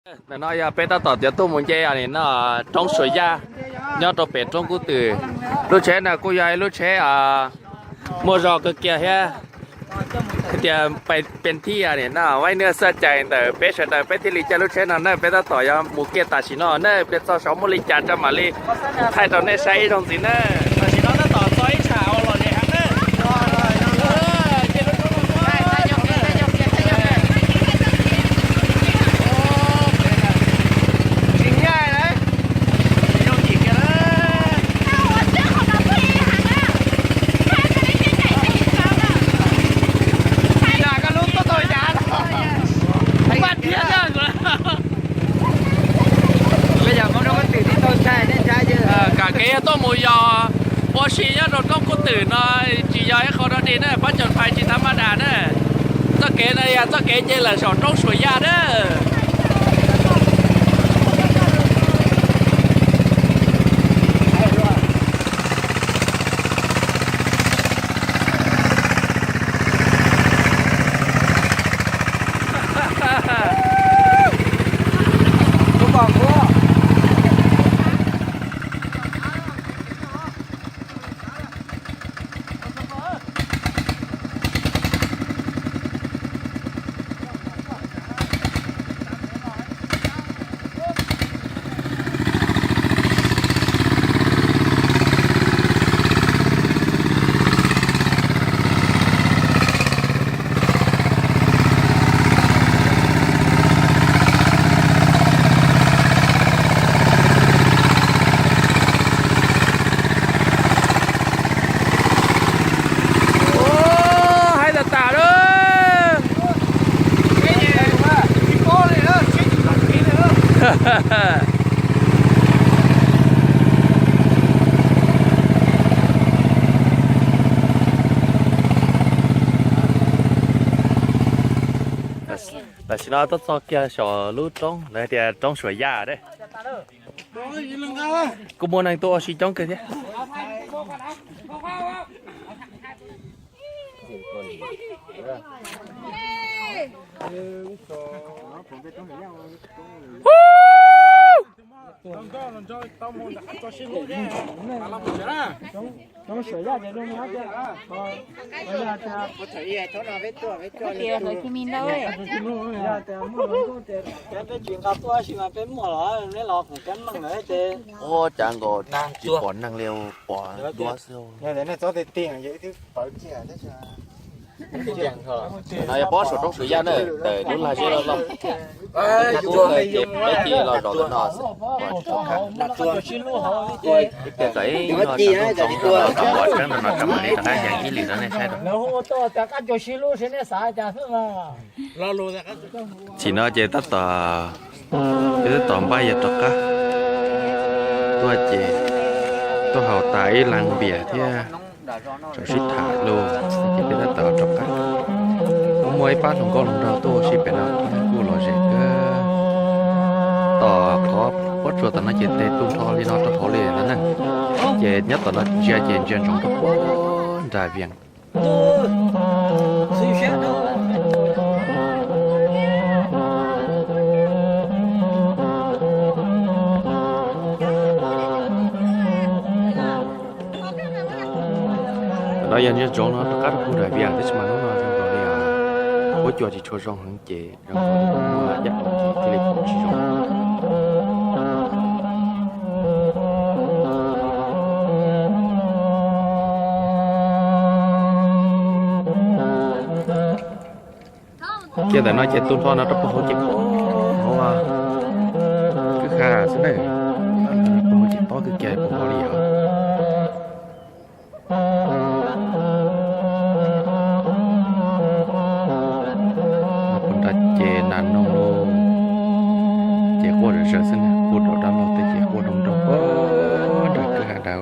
Ntawm no yog peb tab tom tiav tuaj mus nce nim no roob Suav Yaj nyob rau pem roob Kub Twm. Lub tsheb no kuj yog ib lub tsheb muaj zog kawg kiag thiab. Hais tias pes thib nim no vaib nwj xaj cais ntawm peb sawv daws peb thiaj li caij lub tsheb no na. Peb tab tom yuav mus kiag tam sim no na, pliag txog saum muaj li cas rau mam li thaij rau nej saib ib zaug ntxiv na. Tam sim no tab tom txog ib tsham uas lom zem heev na. Kam kev tuaj mus yos ua si nyob rau roob Kub Twm no tsis yog ib qho dog dig na, pab cov phais tsis thab maj das na. Txoj kev no yog txoj kev nce lawm saum roob Suav Yaj na. Haib tas tas lawm. Tam sim no tuaj txog kiag saum lub roob lawv hais tias roob Suav Yaj ne. Kuj muaj neeg tuaj ua si coob kawg thiab. Ua cas nkaus tsis pom neeg li, pom duab xwb. No yog pob saum roob Suav Yaj na, ntawm lub lag zeb loj loj. Ces peb thiaj los zaum ntawm no xwb. Ib pliag kom ib nyuag tsoom ntxoov los kom pom tseeb rau no rau mam li rov qab yees ib lwm rau nej saib rau. Tam sim no ces tab tom, peb tab tom npaj yuav rov qab tuaj ces tuaj haus tas ib leeg npias thiab tsoom sib tham lus ces peb tab tom rov qab. Kuj muaj ib pab hluas nkauj hluas nraug tuaj ua si pem no thiab kuj lom zem kawg. Tom qhov pob tsuas tom no ces tes tu nrho li no rau hauv li no na. Ces nyob tom no ntsia ces ntsia ntsoov rau puag nram Vias. No yog ntsia ntsoov no rov qab rau puag nram Vias tab sis mas hnub no zoo nkaus li huab cua tsis tshua zoo heev ces zoo nkaus li muaj ib yam thiaj li pom tsis zoo. Kiag ntawm no ces tu nrho no rau puag hauv ces hauv kwj ha xwb na. Puag hauv ces tob kawg kiag puag hauv li os. Puag nrad ces nas noog lauj, ces quaj zom zaws xwb na, quaj rau dab laug tej ces quaj nroo nroo puag nram kwj ha nrad.